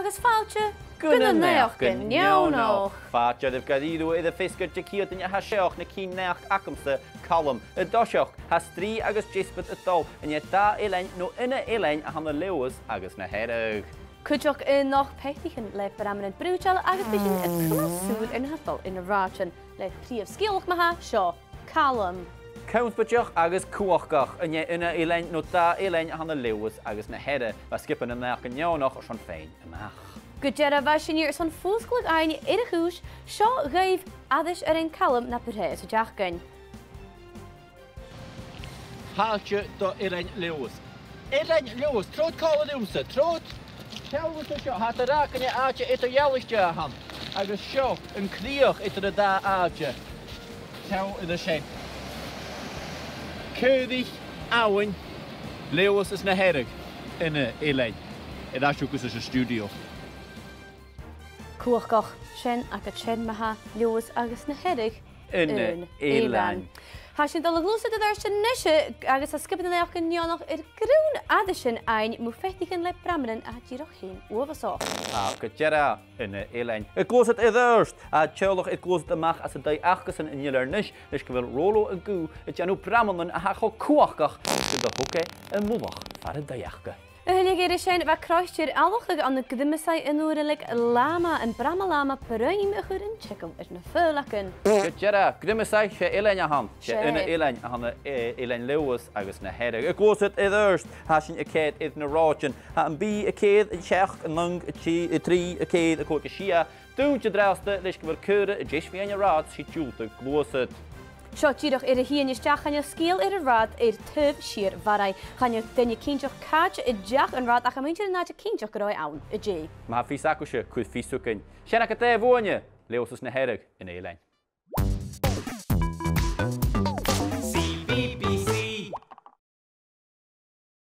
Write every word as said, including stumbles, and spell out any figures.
Agus fàilte gu na naidheachdan neònach. Fàilte oirbh dha-rìribh air am feasgar de chì sibh an-diugh, tha seo na cinn-naidheachd agamsa, Calum. An toiseach, tha strì agus deasbad a' dol an dà eilean no aon eilean a th' ann an Leòdhas agus na Hearadh. Cuideachd a-nochd peataichean le bramanan brùideil agus bidh sinn a' cleachdadh sùil air na tha a' dol air na rathaidean le prìomh sgeulachd ma-thà, seo Calum. Connspaidseach agus cumhachdach, an e aon eilean no dà eilean a th' ann an Leòdhas agus na Hearadh? Bha sgioba nan naidheachdan neònach airson faighinn a-mach. Gu dearbh, bha sinn airson fuasgladh fhaighinn air a' chùis, seo dhuibh aithris air Calum na bu tràithe san t-seachdain. Fàilte do Eilean Leòdhas. Eilean Leòdhas, trobhad còmhla riumsa, trobhad. Seall thusa seo, tha iad ag ràdh gur e àite eadar-dhealaichte a th' ann. Agus seo an crìoch eadar an dà àite. Seall air sin. Caoraich abhainn Leòdhas is na Hearadh aon eilean. Air ais thugad sa stiùidio. Cumhachdach, sin agad sin ma-thà, Leòdhas agus na Hearadh aon eilean. Tha sinn a' dol a ghluasad air adhart a-nise agus tha sgioba nan naidheachdan neònach air grunn aithrisean fhaighinn mu pheataichean le bramanan a tha dìreach fhèin uabhasach. Tha, gu dearbh, aon eilean. A' gluasad air adhart, tha teaghlach a' gluasad a-mach às an taigh acasan an Eilean Leòdhais, leis gu bheil Rolo an Cù a' dèanamh bramanan a tha cho cumhachdach gun do thog e am mullach far an taigh aca. A thuilleadh air sin, bha croitear-eallach ann an Griomasaigh an uair a leig Llama am brama llama broinn a chur an t-eagal air na faoileagan. Gu dearbh, Griomasaigh, 's e eilean a th' ann. 'S e aon eilean a th' ann an, eh, Eilean Leòdhais agus na Hearadh. A' gluasad air adhart, tha sinn a' coimhead air na rathaidean. Tha am Bì a ceithir, an t-Each, an Long a trì, a trì, a ceithir, a còig, a sia. Dùinte an-dràsta leis gu bheil caora a deich mheadhan an rathad sin a' diùltadh gluasad. Seo dìreach air a thighinn a-steach, chan eil sgeul air an rathad air taobh siar Bharraigh. Chan eil duine cinnteach càit an deach an rathad ach tha muinntir an àite cinnteach gun robh e ann an-dè. Ma tha fios agaibhse, cuiribh fios thugainn. Sin agad e, a bhuainne, Leòdhas is na Hearadh aon eilean.